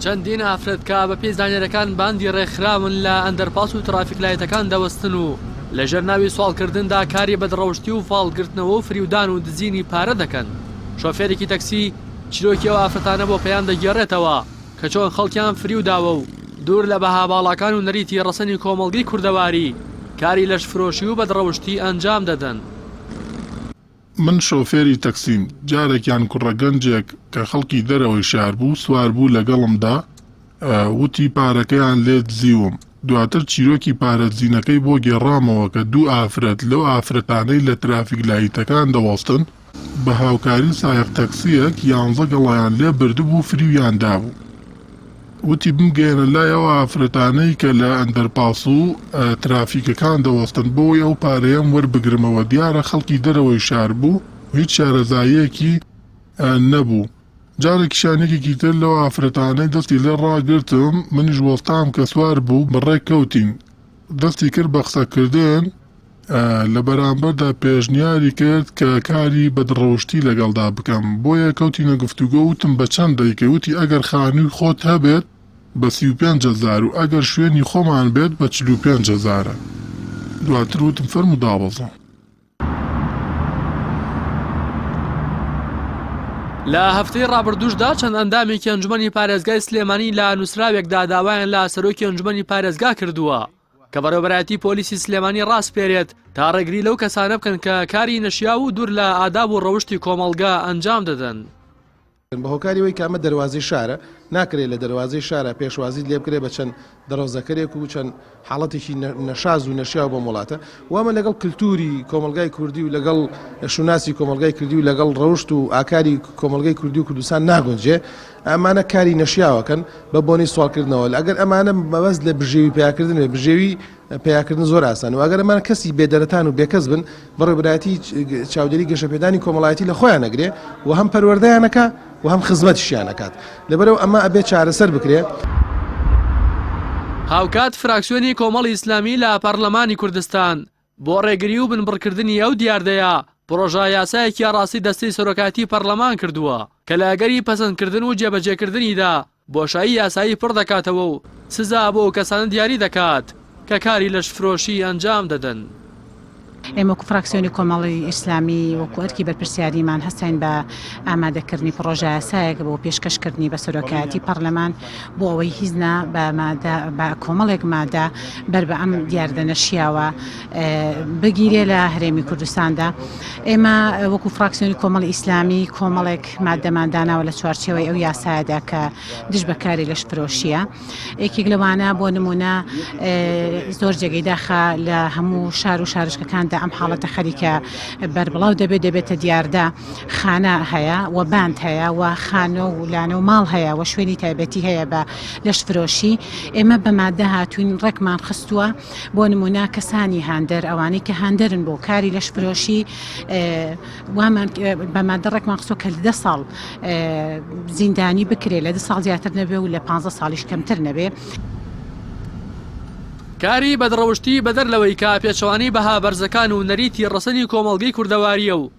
چەندین ئافرەت کە بەپێی زانیاریەکان باندی ڕێکخراون لە ئەندەرپاس و ترافیک لایتەکان دەوەستن و لەژێر ناوی سواڵکردندا کاری بەدڕەوشتی و فاڵگرتنەوە و فریودان و دزینی پارە دەکەن. شۆفێرێکی تەکسی چیرۆکی ئەو ئافرەتانە بۆ پەیام دەگێڕێتەوە کە چۆن خەڵکیان فریوداوە و دوور لە بەها باڵاکان و نەریتی ڕەسەنی کۆمەڵگەی کوردەواری کاری لەشفرۆشی و بەدڕەوشتی ئەنجام دەدەن. من شۆفێری تەکسیم، جارێکیان کوڕە گەنجێک کە خەڵکی دەرەوەی شار بوو سوار بوو لەگەڵمدا وتی پارەکەیان لێ دزیوم، دواتر چیرۆکی پارە دزینەکەی بۆ گێڕامەوە کە دوو ئافرەت لەو ئافرەتانەی لە ترافیک لایتەکان دەوەستن بە هاوکاری سایەق تەکسییەک یانزە گەڵایان لێ بردبوو فریویان دابوو. وتی بمگەیەنە لای ئەو ئافرەتانەی کە لە ئەندەرپاس و ترافیکەکان دەوەستن بۆی ئەو پارەیەم وەربگرمەوە، دیارە خەڵکی دەرەوەی شار بوو و هیچ شارەزاییەکی نەبوو. جارێکیشیان یەکێکی تر لەو ئافرەتانەی دەستی لێ ڕاگرتم، منیش وەستام کە سوار بوو، بەڕێ کەوتین. دەستی کرد بە قسەکردن، لە بەرامبەردا پێشنیاری کرد کە کاری بەدڕەوشتی لەگەڵدا بکەم، بۆیە کەوتینە گفتوگۆ، وتم بە چەند دەیکەی؟ وتی ئەگەر خانووی خۆت هەبێت بە 35 هەزار و ئەگەر شوێنی خۆمان بێت بە 45 هەزارە. دواتر وتم فەرموو دابەزە. لە هەفتەی ڕابردووشدا چەند ئەندامێکی ئەنجومەنی پارێزگای سلێمانی لە نووسراوێکدا داوایان لە سەرۆکی ئەنجومەنی پارێزگا کردووە کە بەڕێوەبەرایەتی پۆلیسی سلێمانی ڕاسپێرێت تا ڕێگری لەو کەسانە بکەن کە کاری نەشیاو و دوور لە ئاداب و ڕەوشتی کۆمەڵگە ئەنجام دەدەن. بە هۆکاری ئەوەی کە ئەمە دەروازەی شارە، ناکرێت لە دەروازەی شارا پێشوازیت لێ بکرێت بە چەند دەرەوزەکەرێک و چەند حاڵەتێکی نەشاز و نەشیاو بۆم وڵاتە و ئەمە لەگەڵ کلتوری کۆمەڵگای کوردی و لەگەڵ شوناسی کۆمەڵگای کوردی و لەگەڵ ڕەوشت و ئاکاری کۆمەڵگای کوردی و کوردستان ناگونجێ. ئەمانە کاری نەشیاوەکەن بە بۆنەی سواڵکردنەوە. ئەگەر ئەمانە مەبەست لە بژێوی پەیاکردن بێ، بژێوی پەیاکردن زۆر ئاسانە و ئەگەر ئەمانە کەسی بێدەرەتان و بێکەس بن، بەڕێوەبەرایەتی چاودێری گەشەپێدانی کۆمەڵایەتی لە خۆیان ئەگرێ و هەم پەروەردەیان ئەکا و هەم خزمەتیشیان ئەکات. لەبەرئەوە ئەمە ئەبێ چارەسەر بکرێ. هاوکات فراکسیۆنی کۆمەڵی ئیسلامی لە پەڕلەمانی کوردستان بۆ ڕێگری و بنبڕکردنی ئەو دیاردەیە پڕۆژە یاسایەکی ئاڕاستەی دەستەی سەرۆکایەتی پەڕلەمان کردووە کە لە ئەگەری پەسەندکردن و جێبەجێکردنیدا بۆشایی یاسایی پڕ دەکاتەوە و سزا بۆ ئەو کەسانە دیاری دەکات کە کاری لەشفرۆشی ئەنجام دەدەن. ئێمە وەکو فراکسیۆنی کۆمەڵی ئیسلامی وەکو ئەرکی بەرپرسیاریمان هەستاین بە ئامادەکردنی پڕۆژەیاسایەک بۆ پێشکەشکردنی بە سەرۆکایەتی پەڕلەمان بۆ ئەوەی هیچ نا بە مادە بە کۆمەڵێک مادە بەر بە ئەم دیاردە نەشیاوە بگیرێ لە هەرێمی کوردستاندا. ئێمە وەکو فراکسیۆنی کۆمەڵی ئیسلامی کۆمەڵێک مادەمان داناوە لە چوارچێوەی ئەو یاسایەدا کە دژ بە کاری لەشفرۆشییە. یەکێک لەوانە بۆ نمونە زۆر جێگەی داخە لە هەموو شار و شارشکەکاندا ئەم حاڵەتە خەریکە بەربڵاو دەبێت دەبێتە دیاردە خانە هەیە و باند هەیە و خانە و لانە و ماڵ هەیە و شوێنی تایبەتی هەیە بە لەشفرۆشی ئێمە بە مادە هاتوین ڕێکمان خستووە بۆ نمونە کەسانی هاندەر ئەوانەی کە هاندەرن بۆ کاری لەشفرۆشی وامان بە مادە ڕێکمان خستووە کە لە دە ساڵ زیندانی بکرێ لە دە ساڵ زیاتر نەبێ و لە پانزە ساڵیش کەمتر نەبێ. کاری بەدڕەوشتی بەدەر لەوەی کە پێچەوانەی بەها بەرزەکان و نەریتی ڕەسەنی کۆمەڵگەی کوردەوارییە و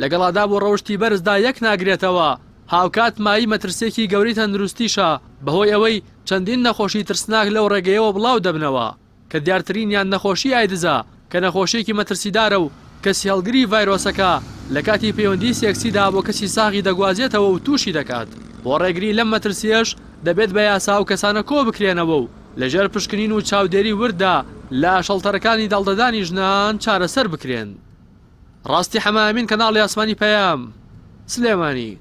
لەگەڵ ئاداب و ڕەوشتی بەرزدا یەک ناگرێتەوە، هاوکات مایەی مەترسییەکی گەورەی تەندروستیشە بەهۆی ئەوەی چەندین نەخۆشی ترسناک لەو ڕێگەیەوە بڵاو دەبنەوە. کە دیارترینیان نەخۆشی ئایدزە کە نەخۆشییەکی مەترسیدارە و کەسی هەڵگری ڤایرۆسەکە لە کاتی پەیوەندیی سێکسیدا بۆ کەسی ساغی دەگوازێتەوە و تووشی دەکات، بۆ ڕێگری لەم مەترسییەش دەبێت بە یاسا ئەو کەسانە کۆبکرێنەوە و لەژێر پشکنین و چاودێری ورددا لە شەڵتەرەکانی داڵدەدانی ژنان چارەسەر بکرێن. ڕاستی حەمەئەمین کەناڵی ئاسمانی پەیام، سلێمانی.